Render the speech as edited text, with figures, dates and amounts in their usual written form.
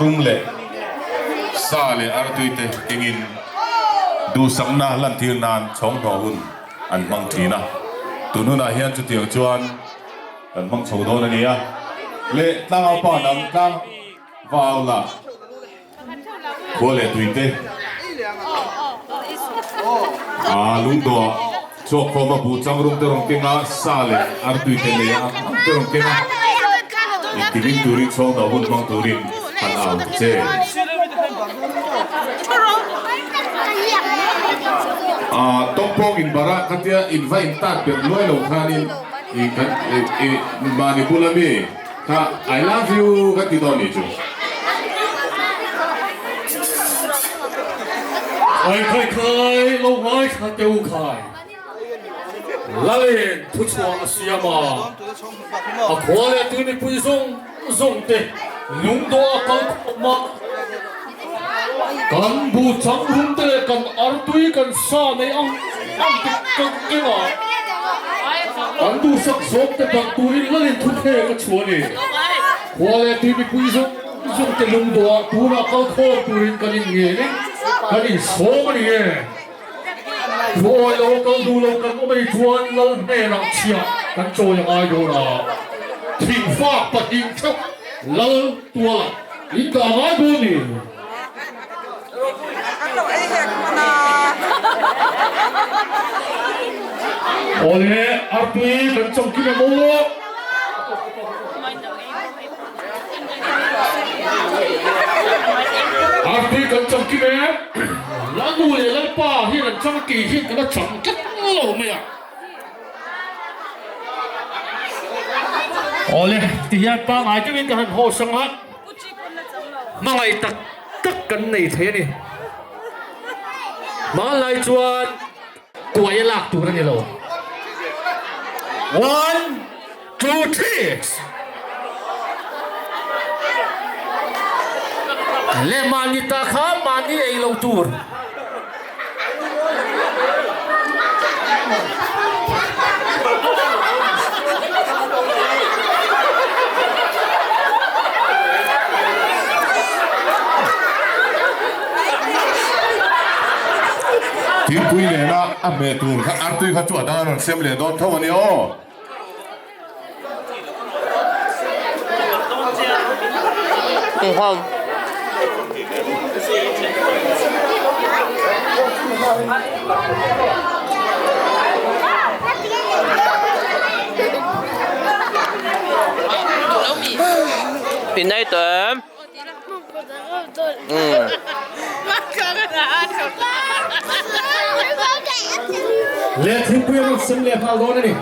Rum leh sa leh artui te kengin duhsakna lantir nan chhawng hnawh hun an hmang thin a, tun hunah hian chutiang chuan kan hmang chho dawn a ni a, leh tlangau pa dang tlang va au la khua leh tui te a lungdawh chhuak khawm a buh chang rum te rawn keng a, sa leh artui te lei ang ang te rawn keng a, intiling turin chhawng hnawh hun hmang turin an au ta che. Ah tawngpawng in bara khatia in va in tat ber luai lo khanin i kan i mahni bula mi kha I love you ka ti dawn nih chu. Khai khai khai lo ngai thla teu khai. Lalin thuchhuah a siam a, a khua leh tui mipui zawng zawng te lungdawh a kal khawm a, kan bu chang rum te leh kan artui kan sa nei ang ang te kan keng a, kan duhsak zawk te dang turin Lalin thuthleng a chhuah a ni. Khua leh tui mipui zawng zawng te lungdawh ah tunah kal khawm turin kan inngen in kan insawm a ni e. Thuawi lo kal duh lo kan awm ei chuan lal hnenah chhiah kan chawi a ngai dawn a, thingfak pahnih theuh lal tualah in dah ngai dawn ni. Awle artui kan chawngkim em aw. Artui kan changkim e, Lanu leh Lalpa hian an chang tih hi kan la chang tlat lo mai a. Awle, tihian pangngai deuhin ka han haw sang a, hmangaih tak tak kan nei thei a ni. Hmanlai chuan kuai a lak tur a ni lo. One. Two things. Le mahni ta kha mahni ei lo tur. Thingpui nena a hmeh tur kha artui kha chu a dang a rawn siam leh dawn tho a ni aw. In ei tawh em? Umm. Leh thingpui a rawn sem leh nghal dawn a ni.